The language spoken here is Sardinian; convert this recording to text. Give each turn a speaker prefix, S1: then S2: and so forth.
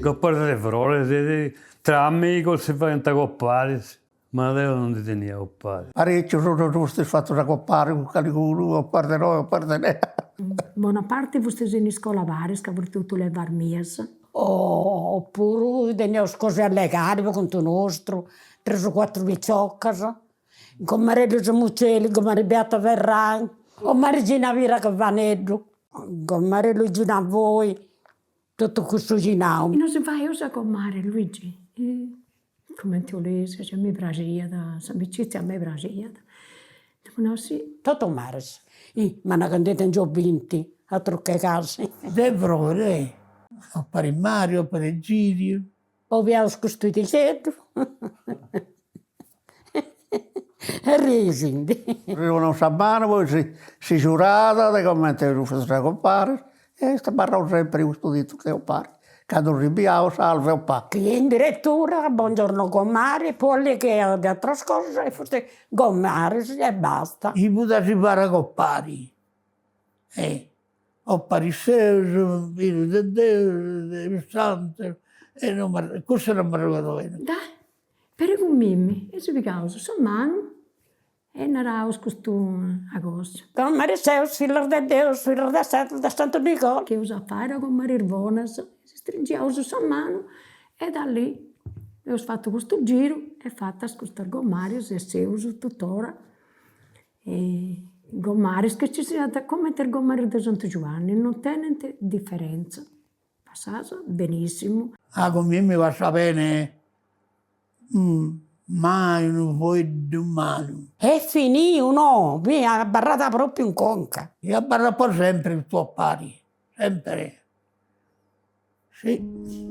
S1: Copares de frores, tra amigos si faiant copares, ma deo non ndi tenia copares.
S2: Pareccius nos fustis fatus a copare cun calicunu, o parte noi o parte lei.
S3: Bona parte fustis in iscola paris ca funt totu levas mias.
S4: Oppuru teniaus cosa 'e allegare po contu nostru, tres o cuatru piciocas, gomare Luisa Muceli, gomare Beata Ferrai, gomare Gina Pira Cavaneddu, gomare Luigina Voi, totu cussu 'ixinau.
S3: Nosi faeus a gomare Luigi, cumenti 'oleis, cioè mi praxiat, s'amicizia a mei praxiat, apu nau sì.
S4: Totu gomares, ih ma candu ndi tengiu binti, atru che casi.
S2: De frore, compari Mario, compari Egidiu.
S4: Obiaus custu 'idixeddu erriesindi.
S2: Si donau sa manu, poi si si giurat de comente eus fatu sa compare e est abarrau sempri custu titulu de compare, candu si biaus salve o pa.
S4: Chi in direttura bongiorno gomari, poi alleghiaus de ateras cosas e fustis gomaris e basta.
S2: Si fut arribada compari e Compari seus, fillus de Deus, de is santus, e non m'arregodu, cussa non m'arregodu beni.
S3: Dai, peri cun mimmi, e si pigaus sa manu e naraus custu cosa.
S4: Gomaris seus, fillus de Deus, fillus de santus, de Santu Nigola.
S3: Chi eus a fai gomaris bonas, si stringiaus sa manu e da lì eus fatu custu giru e fatas custas gomaris e seus tutora Gomaris chi ci siant comente is gomaris de Santu Giuanni, non tenint diferentza, passas benissimu.
S2: Ah cun mimmi passat bene mai unu fueddu malu.
S4: Est finiu no, fiat abarrada propriu in conca.
S2: E abarrat po sempri custu 'opari, sempri, si.